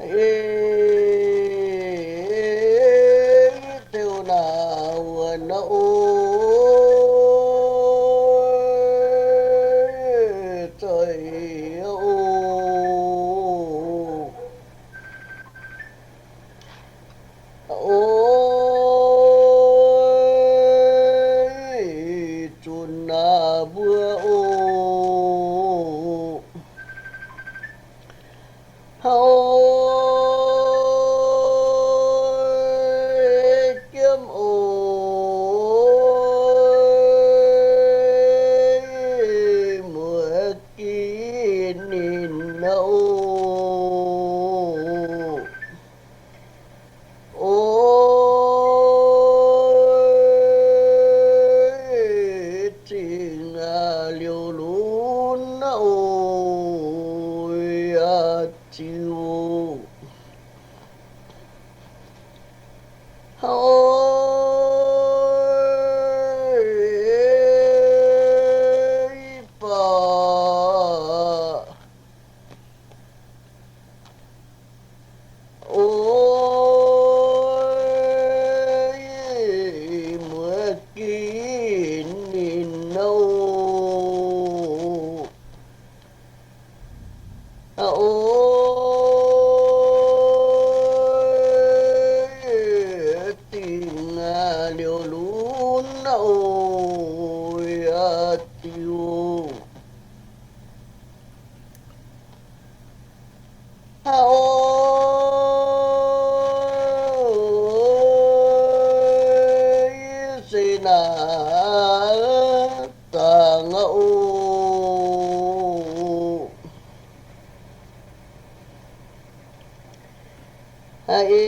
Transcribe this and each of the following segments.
Ei, teu naaic wuonc naaiv o, zoih o. O, zunc naaic mbuo o. Hau, jiemv o, muoz gin ninh o. O, zingh aqv liouh lunx o, yaac ziux. Hau, baac o, muoz gin ninh o. O, dingh aqv liouh lunx o, yaac diuh. Hau, se naaic zaangc aqv o. Haiz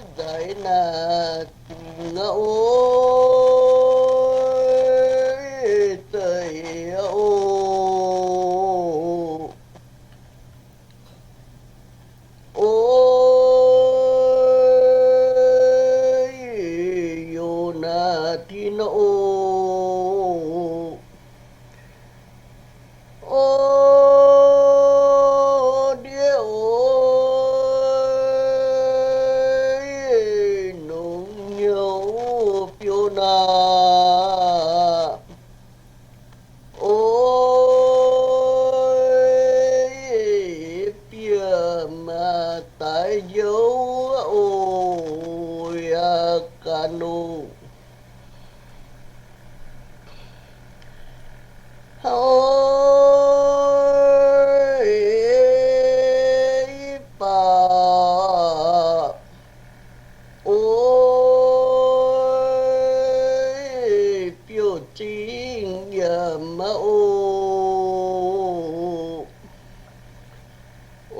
nzaic naaic dingc aqv o, zeiz aqv o. O, Yo^naa^tin o. O, ndiev o, nongx hnyouv biouv naaic. O, bieqc maaih daix youv o, yaac ganh o. Hau, baac o, biouv-zingh yaac maiv o. O,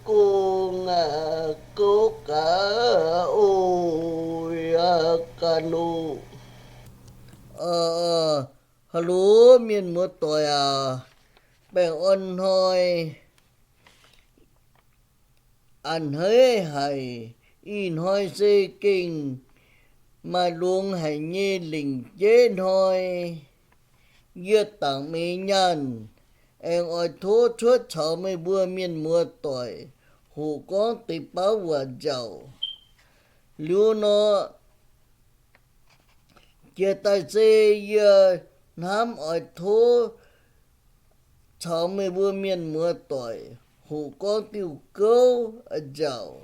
gong aqv, gouv gaax o, yaac ganh o. Hello, mienh muoz-doic aac, baengh orn hnoi a'hneiv haic. Ih hnoi se gengh maaih longx haic nyei lengc jeiv hnoi. Yie dangc meix nyaanh aengx oix tov cuotv caux meih mbuo mienh muoz-doic hoqc gorngv deix baav waac nziaauc. Liuz nor, jiex daaih se yie hnamv oix tov caux meih mbuo mienh muoz-doic hoqc gorngv diuh gouv nziaauc.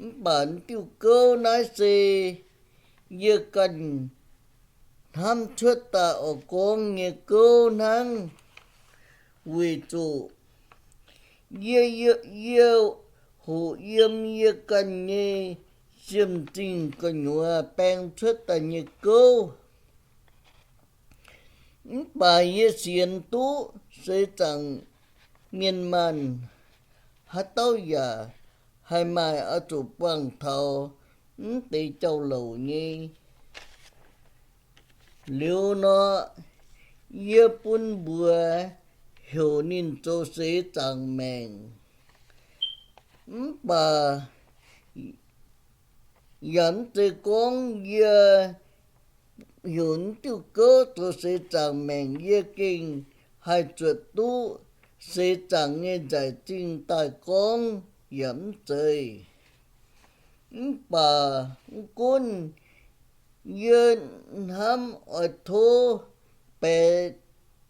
Mv baac diuh gouv naaiv se yie ganh hnamv cuotv daaih oix gorngv nyei gouv hnangv, weic zuqc yie, yie, yie hoqc yiem yie ganh nyei siem zingh gu'nyuoz baeng cuotv daaih nyei gouv. Mv baac yie sienx duqv seix zaangc mienh maanh haaix dauh yaac haih maaih oix zuqc buangh taux mv deix jauv-louc nyei. Liuz nor, yie bun mbuox heuc ninh zoux seix zaangc maengc. Mv baac yaac mv zeiz gorngv yie heuc mv diuh gouv zoux seix zaangc maengc, yie gengh haih zuotc duqv seix zaangc nyei nzaic zingh daaih gorngv yaac mv zeiz. Mv baac mv gunv yie hnamv oix tov baeqc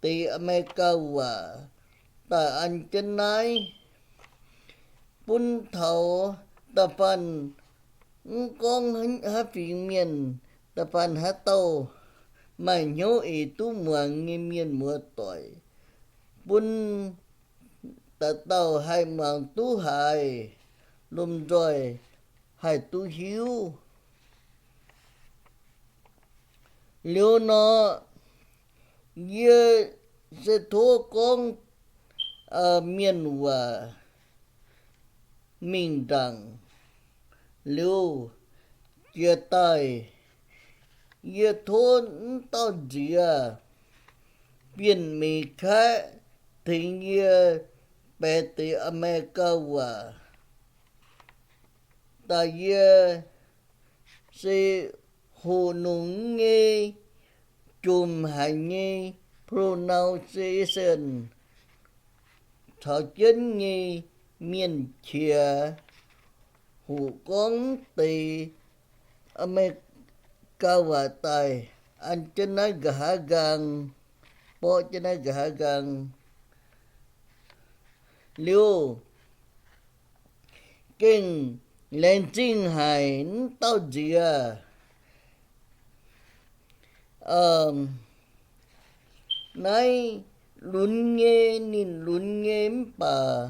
deix Aa^me^li^gaa waac daaih an jienv naaiv bun taux da'faanh mv gorngv haaix fingx mienh, da'faanh haaix dauh maaih hnyouv eix duqv muangx nyei mienh muoz-doic, bun dauh dauh haih muangx duqv haiz, lomh nzoih haih duqv hiuv. Liuz nor, yie se tov gorngv mienh waac mingh ndaangc liuz jiex daaih, yie tov mv dauh nziex Bienh Meix Kaeqv tengx yie baeqc deix Aa^me^li^gaa waac. Daaih yie se hoqc nungx nyei jomc haic nyei pronunciation caux jienv nyei mienh qiex hoqc gorngv deix Aa^me^li^gaa waac daaih an jienv naaiv nqa'haav nqaang, borqv jienv naaiv nqa'haav nqaang. Liuz gengh laengz zingh haic mv dauh nziex. Naaiv lunx nyei, ninh lunx nyei mv baac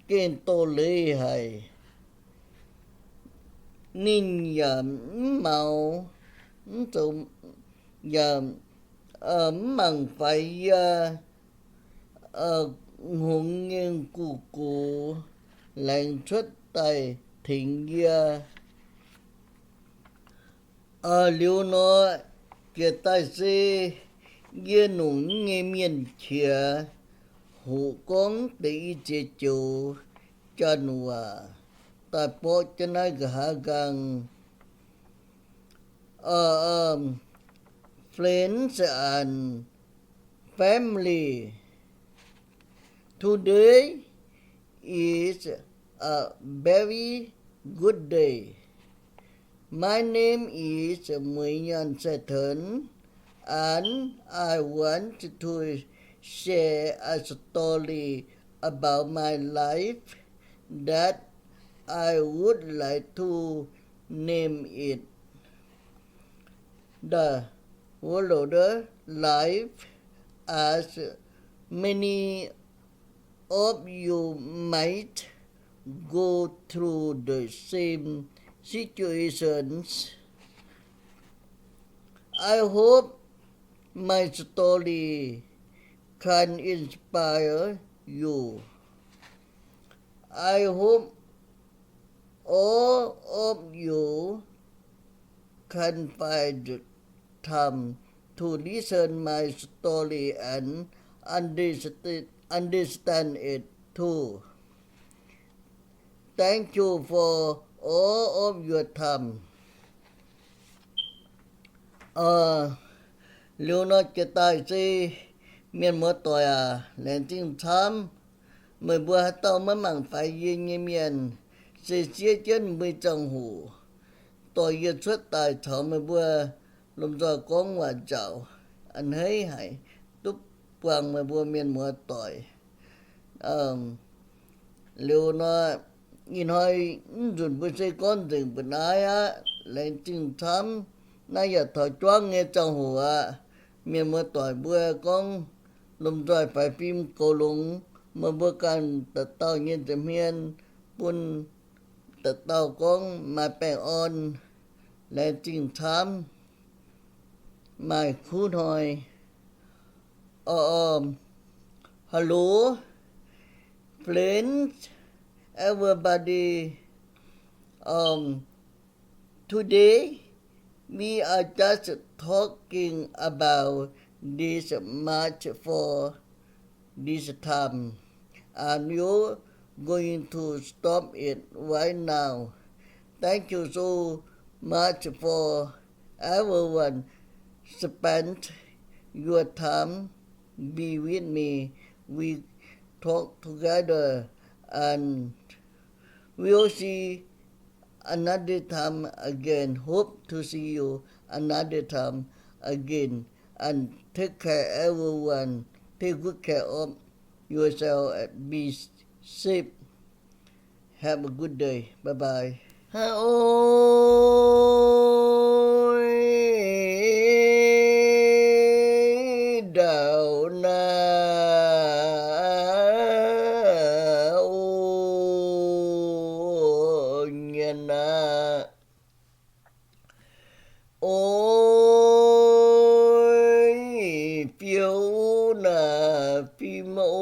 gengh doz-leiz haic. Ninh yaac mv maux, mv zoux, yaac mv mangc faix yie hngongx nyei gu'nguaaz laengz cuotv daaih tengx yie. Liuz nor, jiex daaih se yie nungx nyei mienh qiex hoqc gorngv deix i ziex joux janx waac daaih borqv jienv naaiv nqa'haav nqaang. Friends and family, today is a very good day. My name is Mui Nyan Sai Tun, and I want to share a story about my life that I would like to name it The World Life, as many of you might go through the same situations. I hope my story can inspire you. I hope all of you can find the time to listen my story and understand it too. Thank you for all of your time. Liuz nor jiex daaih se mienh muoz-doic aac, laengz zingh camv. Meih mbuo haaix dauh maiv mangc faix yie nyei mienh, se siev jienv mbuo nyei ziangh hoc dorh yie cuotv daaih caux meih mbuo lomh nzoih gorngv waac njaaux. A'hneiv haic duqv buangh meih mbuo mienh muoz-doic. Liuz nor, ih hnoi mv nzunc mbuo se gorngv nzengc mbu'naaiv aqv. Laengz zingh camv. Naaiv yaac taux juangv nyei ziangh hoc aqv. Mienh muoz-doic mbuo gorngv lomh nzoih faix fim goux longx, meih mbuo ganh dauh dauh nyei nza'hmien bun dauh dauh gorngv maaih baengh orn. Laengz zingh camv. Maaih kuv hnoi. Hello, friends, everybody. Um, today, we are just talking about this much for this time. I'm you going to stop it right now. Thank you so much for everyone. spend your time, be with me. We talk together and we'll see another time again. Hope to see you another time again. And take care, everyone. Take good care of yourself and be safe. Have a good day. Bye bye. Haiz oix ndau naaiv, o, nyanc aqv. Oix fiou naaiv fim, oix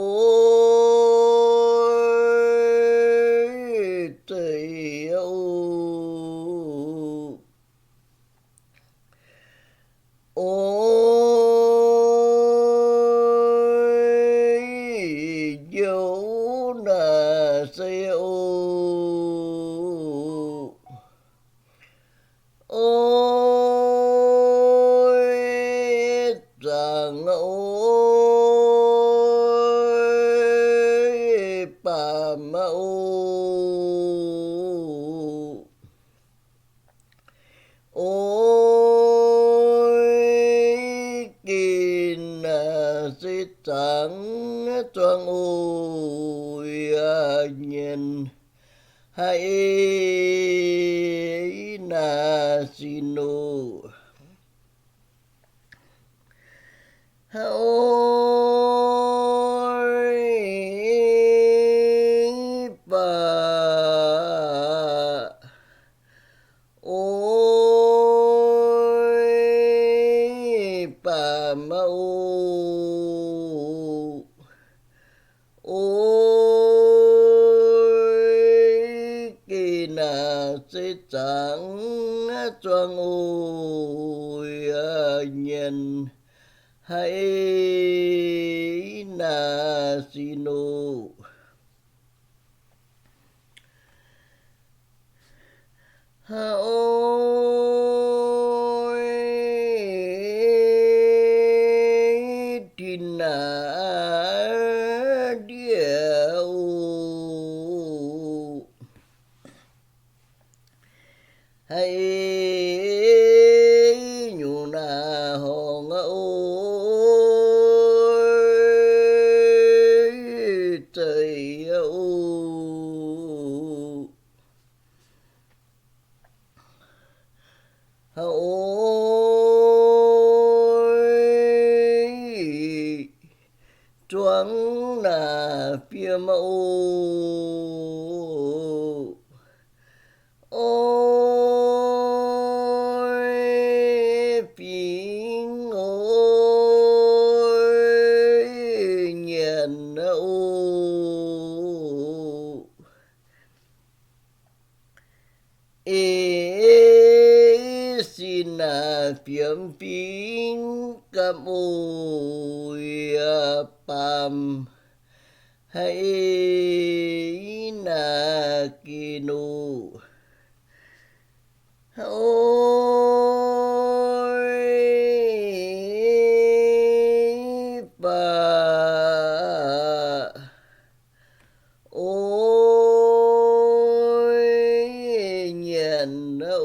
zeiz, o, oix njoux naaiv se, o, oix zaangc, oix baamh, o, oix ginh naaiv se zaangc zuangx, o, yaac nyanc haiz naaiv sin, o. Haiz oix baac, oix baamh, o, oix ginh naaiv se zaangc zuangx, o, yaac nyanc haiz naaiv sin, o. Haiz oix tin naaiv ndiev, o, haiz nyungc naaiv horngz, o, zeiz, o. Haiz oix zuangx naaiv fiem, o, oix fingx, oix nyanc, o. Eix sin naaiv fiem fingx gapv, o, yaac baamh haiz naaiv ginh, o. Oix baac, oix nyanc, o.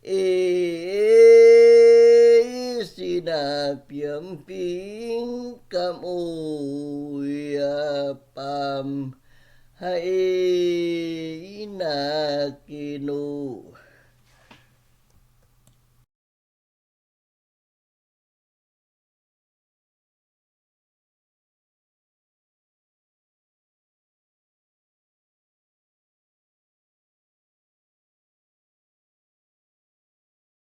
Eix sin naaiv fiem fingx gapv, o, yaac baamh haiz naaiv ginh, o.